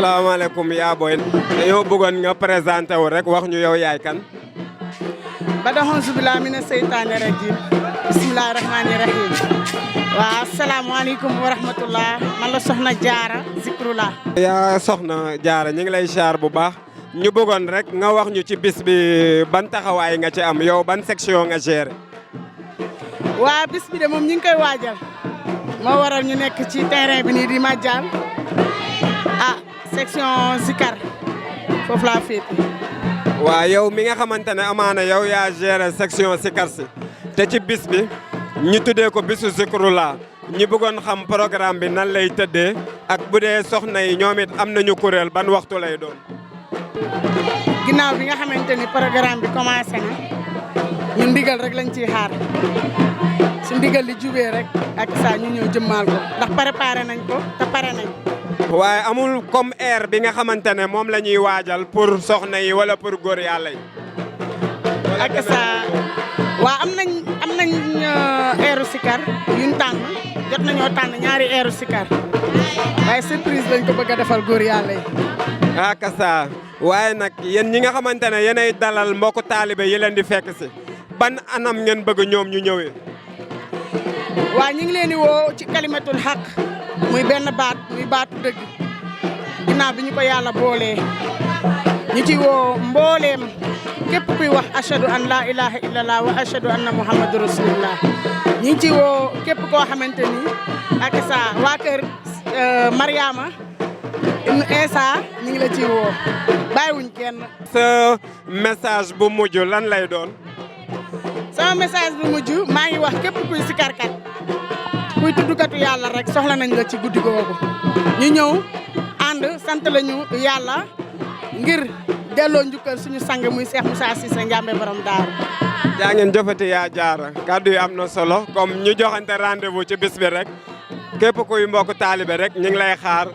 asalaamaaleykum yaa booy yow bëggoon nga présenté wu rek wax ñu yow yaay kan. badaxonsu bila mina seytaane rajim bismillahi rahmani rahim waaw asalaamaaleykum wa rahmatullah man la soxna jaara zikrullah. yaa soxna jaara ñu ngi lay siyaar bu baax ñu bëggoon rek nga wax ñu ci bis bi ban taxawaay nga ci am yow ban section nga géré. waa bis bi de moom ñu ngi koy waajal moo waral ñu nekk ci terrain bi nii di Madial section Zikar foofu laa féete. waa yow mi nga xamante ne amaana yow yaa géré section Zikar si te ci bis bi ñu tuddee ko bisu Zikrullah ñi bëggoon xam programme bi nan lay tëddee ak bu dee soxna yi ñoom it am nañu kuréel ban waxtu lay doon. ginnaaw bi nga xamante ni programme bi commencé na ñu ndigal rek lañ ciy xaar su ndigal li jubee rek ak saa ñu ñëw jëmmaal ko ndax préparé nañ ko te pare nañ. waaye amul comme air bi nga xamante ne moom la ñuy waajal pour soxna yi wala pour góor yàlla yi. ak saa waa am nañ airu sikar yuñ tànn jot nañoo tànn ñaari airu sikar waaye surprise lañ ko bëgg a defal góor yàlla yi. ak saa waaye nag yéen ñi nga xamante ne yéenay dalal mbokku taalibe yi leen di fekk si ban anam ngeen bëgg ñoom ñu ñëwee. waa ñu ngi leen di woo ci kalimatul xaq muy benn baat muy baatu dëgg ginnaaw bi ñu ko yàlla boolee ñu ci woo mbooleem képp kuy wax ashadu an la ilaha illallah wa ashadu anna muhammadu rasulullah ñu ngi ci woo képp koo xamante ni ak sa waa kër Mariama ibnu Isa ñu ngi la ci woo bàyyiwuñ kenn. sa message bu mujj lan lay doon. sama message bu mujj maa ngi wax képp kuy sikarkat kuy tuddukatu yàlla rek soxla nañ la ci guddi googu ñu ñëw ànd sant lañu yàlla ngir delloo njukkal suñu sang muy Cheikh Moussa Cissé Ndiamé borom daaru. jaa ngeen jëfati yaa jaara kàddu yi am na solo comme ñu joxante rendez-vous ci bis bi rek képp kuy mbokk taalibe rek ñu ngi lay xaar